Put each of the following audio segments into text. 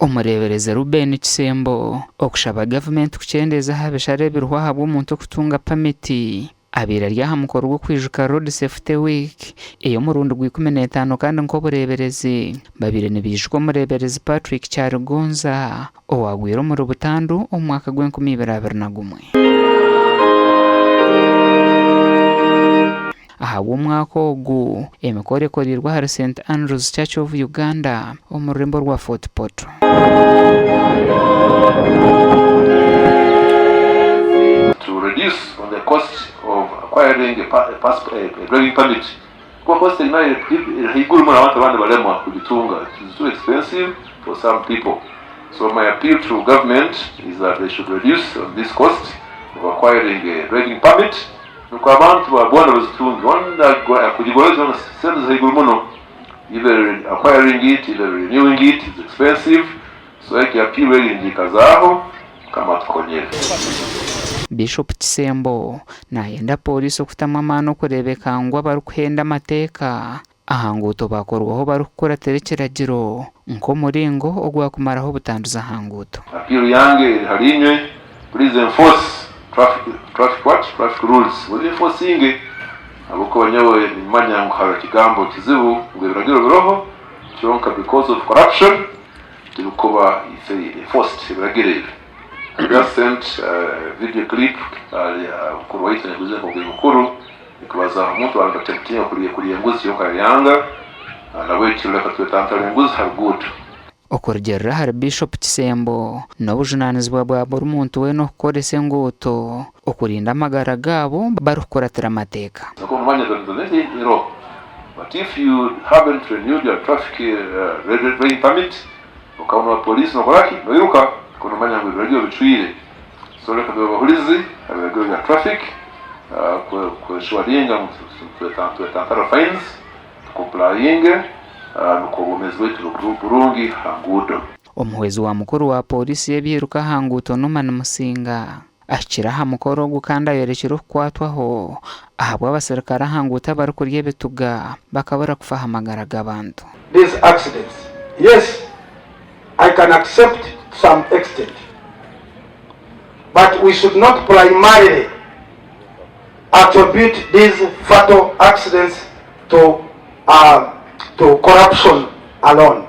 Omureeberezi Reuben Kisembo okushaba gavumenti kukyendeeza aha bishare ebiriho ahabw'omuntu okutunga pamiti abaire ari aha mukoro gw'okwijuka Road Safety Week ey'omurundi gwa 15 kandi nk'obureeberezi babaire nibaijuka omureeberezi Patrick Kyaligonza owaagwire omuri butandu omu mwaka gw'enkumi ibiri abiri na gumwe. Ahabw'omwaka ogu, emikoro ekoreirwe ahari St Andrews Church of Uganda omu rurembo rwa Fort Portal. To reduce on the cost of acquiring a a driving permit kuba cost eri haiguru muno abantu abandi baremwa kugitunga it is too expensive for some people so my appeal to government is that they should reduce on this cost of acquiring a driving permit Nikwo abantu ba boona bazitunge. One kugigura zoona sente ziri haiguru muno either acquiring it either renewing it is expensive so egi appeal egi ngiikazaaho Mukama atukonyere. Bishop Kisembo nayenda pooriisi okutamu amaani okureebeka ngu abarikuhenda amateeka aha nguuto baakorwaho barikukuratira ekiragiro nk'omuringo ogwakumaraho obutanduzi aha nguuto. Appeal yange eri hari inywe, please enforce traffic traffic what? Traffic rules muzi enforcinge ahabw'okuba nyowe nimanya ngu hariho ekigambo kizibu ngu ebiragiro biroho kyonka because of corruption tibikuba enforced ebiragiro ebi. I just sent a video clip ahari mukuru waitu nyakuziha mukuru. Nikubaza omuntu owaabaire atakutiina kurya kurya enguzi kyonka yayanga, nahabwekyo reka twetantare enguzi ha ruguuto. Okurugiirira ahari Bishop Kisembo, n'obujunaanizibwa bwa buri muntu weena okukoresa enguuto okurinda amagara gaabo barikukuratira amateeka. Nikwo omanya the law but if you haven't renewed your traffic driving permit okabonwa police nokoraki noiruka nikwo nomanya ngu ebiragiro bicwire so reka tube abahurizi aha biragiro bya traffic. Ku ensuringa ngu twetantara fines, tukompurayinge nukwo obwomeezi bwaitu bube burungi ha nguudo. Omuhwezi wa mukuru wa Pooriisi y'ebiiruka aha nguuto Norman Musinga ahikire aha mukoro ogu kandi ayorekire okukwatwaho ahabw'abaserukare aha nguuto abarikurya ebituga bakabura kufa aha magara g'abantu. These accidents yes I can accept to some extent. But we should not primarily attribute these fatal accidents to to corruption alone.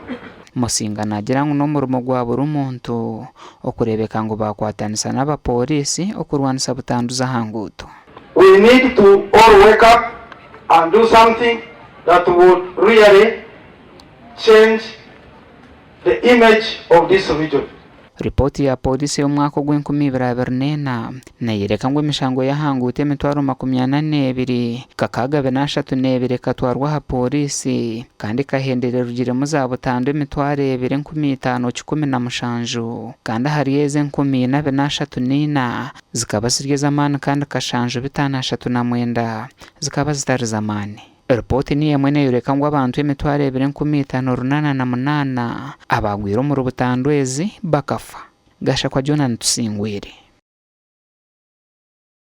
Musinga naagira ngu n'omurimo gwa buri muntu okureebeka ngu baakwatanisa n'abapooriisi okurwanisa butandu z'aha nguuto. We need to all wake up and do something that would really change the image of this region. Ripooti ya pooriisi ey'omwaka ogw'enkumi ibiri 24 neeyoreka ngu emishango y'aha nguuto emitwaro 42, 632 ekatwarwa aha pooriisi kandi ekahendera erugiremu zaabutandu emitwaro ebiri enkumi itaano kikumi na mushanju kandi ahari ezo enkumi ina bina ashatu n'eina zikaba ziri ez'amaani kandi kashanju bitaano ashatu na mwenda zikaba zitari z'amaani. Ripooti niyo emwe neeyoreka ngu abantu 2,588 abaagwire omuri butandu ezi bakafa. Gashakwa Jonah Tusingwire.